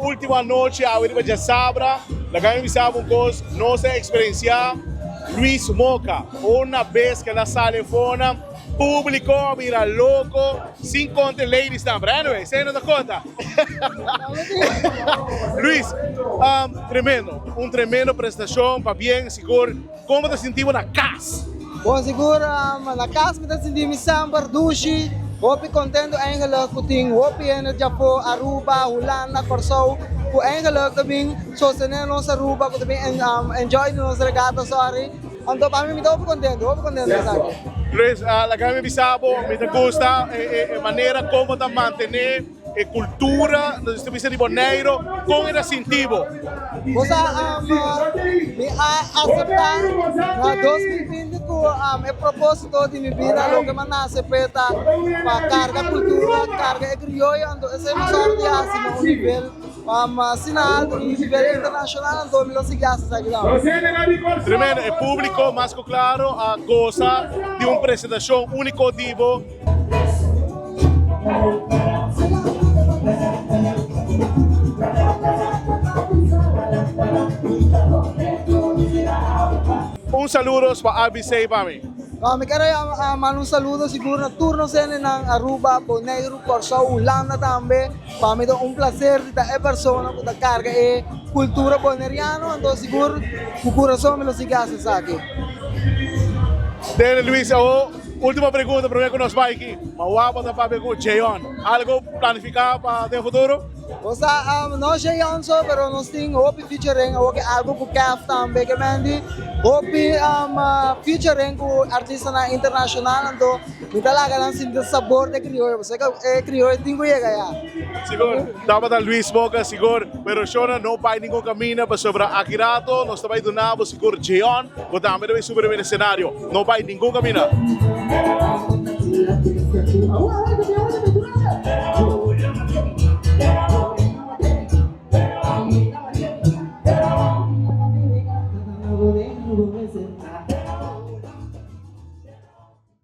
ultimo anochi awe riba djasabra. Laga mi bisa bo un kos, nos a eksperensiá Luis Moca una bes ku el a sali afona, públiko a bira loko, sin konta e ladiesnan, pero anyway, esei no ta konta. Luis, tremendo, un tremendo presentashon, pabien, sigur. Kon bo ta sinti bo na kas? Bon sigur na kas mi ta sinti mi semper dushi, hopi kontentu eigenlik ku tin hopi hende djafó Aruba, Hulanda, Kòrsou ku eigenlik ta bin sostené nos Aruba ku ta bin enjoy di nos regata sorry. Anto pa mi mi ta hopi kontentu, hopi kontentu esaki. Luis, laga mi bisa bo mi ta gusta e manera kon bo ta mantené. E cultura, nos ta bisa di Boneiro, con e ta sinti bo? Bo sa, mi a acepta na 2020 cu e proposito di mi bida, loke mi a nace p'e ta pa carga cultura, carga e crioyo, anto esey mi sòru di haci na un nivel asina alto, un nivel internacional, anto mi lo sigui haci esaki tambe. Tremendo, e publico mas cu claro a goza di un presentacion unico di bo. Un saludos pa ABC pa mi. No, mi kere manda un saludo sigur na tur nos hendenan Aruba, Boneiru, Kòrsou, Hulanda tambe. Pa mi ta un placer di ta e persona ku ta karga e kultura boneriano, anto sigur ku kurason mi lo sigui hasi esaki. Dene Luis, awo Ultimo pregunta prome ku nos bai aki. Ma wou ta papia ku Jeon. Algo planifiká pa den futuro? Bo sa, no Jeon so, pero nos tin hopi featuring awor ke algo ku Kef tambe ke men di hopi featuring ku artistanan internashonal anto mi ta laga nan sinti sabor di e krioyo pasobra e krioyo tin ku yega ya. Sigur, tabata Luis Boca sigur, pero shona no bai ningun kaminda pasobra aki rato nos ta bai duna bo sigur Jeon bo tambe ta bai subi riba e escenario. No bai ningun kaminda.